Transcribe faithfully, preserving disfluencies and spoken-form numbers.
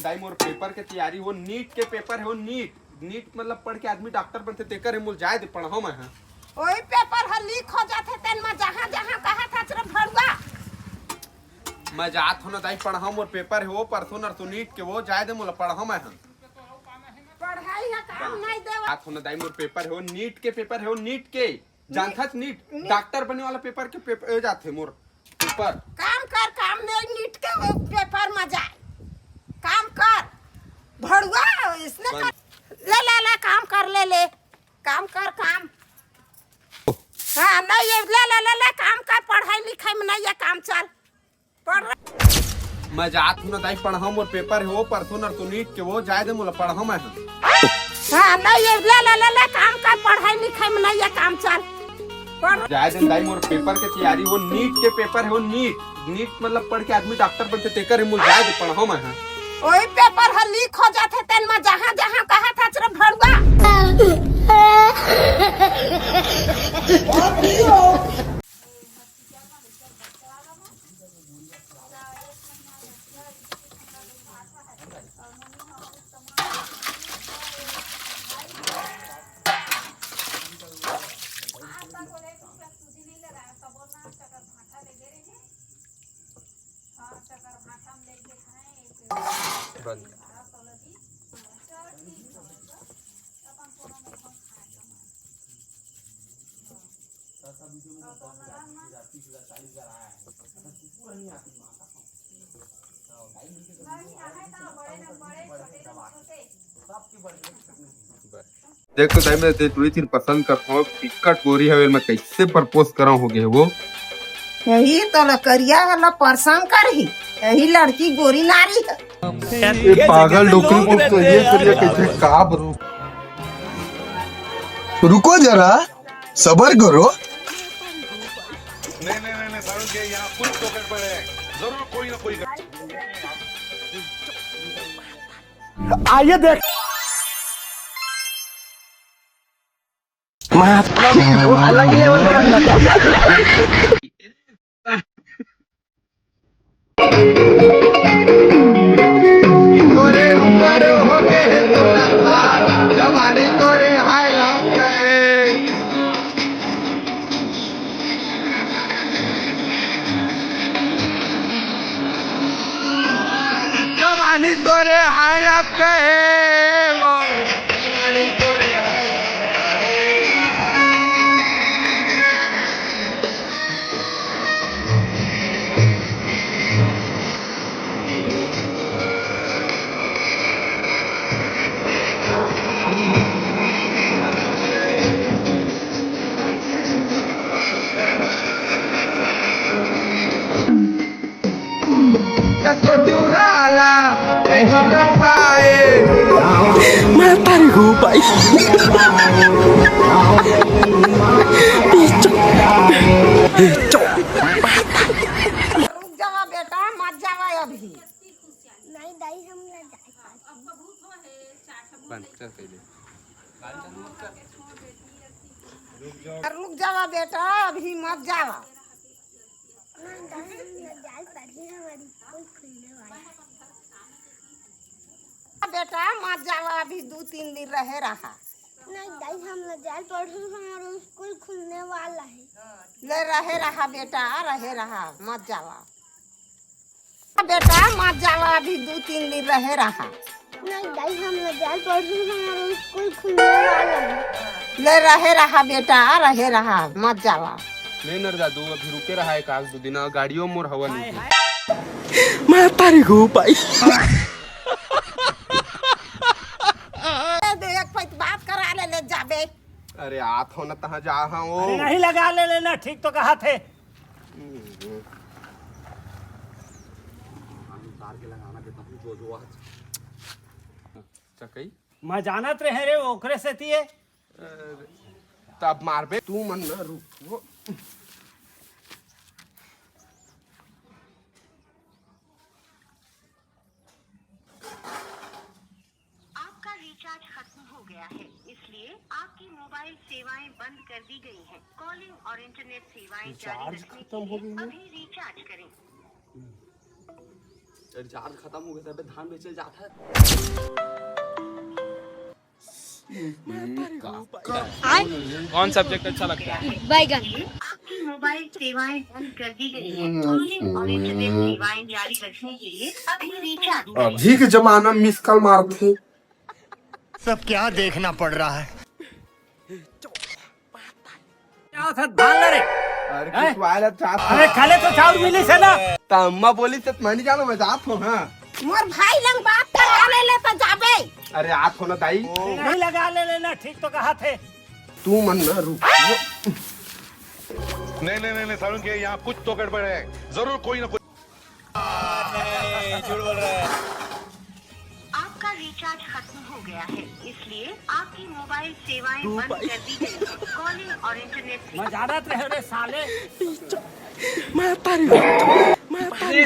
भाई, मोर पेपर के तैयारी हो, नीट के पेपर हे वो, नीट। नीट मतलब पढ़ के आदमी डॉक्टर बनथे, तेकर हे। मोला जाए दे, पढ़हूं मैं, हां। ओही पेपर ह लीक हो जाथे, तेन म जहां जहां कहा था, रे भड़ुआ। मैं जात हों ना दाई, पढ़हूं, मोर पेपर हे वो, परसों नरसों नीट के वो, जाए दे मोला, पढ़हूं मैं, हां। पढ़ाई ह काम नहीं देवा। जात हों ना दाई, मोर पेपर हे वो, नीट के पेपर हे वो, नीट के। जानथस नीट, नीट। डॉक्टर बने वाला पेपर के पेपर ए जाथे मोर पेपर। काम कर, काम नहीं, नीट के वो पेपर म जाए। काम कर, भड़ुआ, इसने बंद। कर, ले, ले, ले, काम कर, ले, ले, काम कर, काम। हां, नहीं, ये ले, ले, ले, ले, काम कर, पढ़ाई लिखाई में नहीं है काम, चल। पढ़। मैं जात हों ना दाई, पढ़हूं, मोर पेपर हे वो, परसों नरसों नीट के वो, जाए दे मोला, पढ़हूं मैं, हां। हां, नहीं, ये ले, ले, ले, ले, काम कर, पढ़ाई लिखाई में नहीं है काम, चल। पढ़। जाए दे दाई, मोर पेपर के तैयारी हो, नीट के पेपर हे वो, नीट। नीट मतलब पढ़ के आदमी डॉक्टर बनथे, तेकर हे। मोला जाए दे, पढ़हूं मैं, हां। ओही पेपर ह लीक हो जाथे, तेन म जहां जहां कहा था, रे भड़ुआ। बंद। देख तो दाई, मैं ते टुरी तीर पसंद करत हों, टिकट गोरी हवे, मैं कैसे प्रपोज करा हो गे वो। यही तो लकरिया वाला पसंद करही, यही लड़की गोरी नारी है। ये पागल डोकरी को तो ये करिए कैसे का बरू। रुको जरा, सबर करो। नहीं, नहीं, नहीं, नहीं, सारुण के यहाँ फुल फोकट पर है। जरूर कोई ना कोई। आइए देख। अलग ही लेवल का। तोरे ऊपर हो गए, जवानी तोरे हाय राम गए। जवानी तोरे हाय राम गए। Mataram, pai. Bicho. Bicho. रुक जावा बेटा, मत जावा अभी। नहीं दाई, हम ना जाए पाते। बंद, चल पहले। रुक जावा बेटा, अभी मत जावा। नहीं दाई, हम ना जाए पाते, हमारी स्कूल खुलने वाला है। बेटा मत जावा, अभी दू तीन दिन रहे रहा। नहीं दाई, हम ना जाए पाते, हमारा स्कूल खुलने वाला है। ले रहे रहा बेटा, रहे रहा, मत जावा। बेटा मत जावा, अभी दू तीन दिन रहे रहा। नहीं दाई, हम ना जाए पाते, हमारा स्कूल खुलने वाला है। ले रहे रहा बेटा, रहे रहा, मत जावा। नहीं नर दादू, अभी रुके रहा एक आध दू दिन, गाड़ियों मोर हवा नहीं। मैं तारी गो पाई। ए, दे एक पैत बात करा ले, ले जाबे। अरे आत हों ना, तहां जा हां वो। अरे नहीं लगा ले लेना, ठीक तो कहा थे। हम्म। उतार के लगाना देता हूँ, जो, जो आज। चकई? मैं जानत रहे रे, ओकरे सेती है। अरे, तब मारबे। तू मन ना रुक। वो आपका रिचार्ज खत्म हो गया है, इसलिए आपकी मोबाइल सेवाएं बंद कर दी गई हैं। कॉलिंग और इंटरनेट सेवाएं जारी रिचार्ज रखने के खत्म हो लिए गई है? अभी रिचार्ज करें। रिचार्ज खत्म हो गया था, अबे धान बेचे जाता है। कौन सब्जेक्ट अच्छा लगता है? बैगन। आपकी मोबाइल सेवाएं बंद कर दी गई हैं। कॉलिंग और इंटरनेट सेवाएं जारी रखने के लिए अभी रिचार्ज। अभी के जमाना में मिस कॉल मारथे। सब क्या देखना पड़ रहा है। क्या होता है? भाग ना रे। अरे हैं? कुछ वायला चाहत अरे खाले तो चाउर मिली से ना। त अम्मा बोली से मैं नहीं जाना, मैं जात हूँ। हाँ, मोर भाई लंग बात करा ले ले तो जाबे। अरे आत हो ना दाई। नहीं लगा ले लेना, ठीक तो कहा थे। तू मन ना रुक। नहीं नहीं नहीं नहीं, सारुण के यहाँ कुछ तो गड़बड़ है, जरूर कोई ना कोई। झूठ बोल रहा है। आपका रिचार्ज खत्म हो गया है, इसलिए आपकी मोबाइल सेवाएं बंद कर दी गई हैं। कॉलिंग और इंटरनेट से मैं ज्यादा रहे रे साले। मैं तारी, मैं तारी।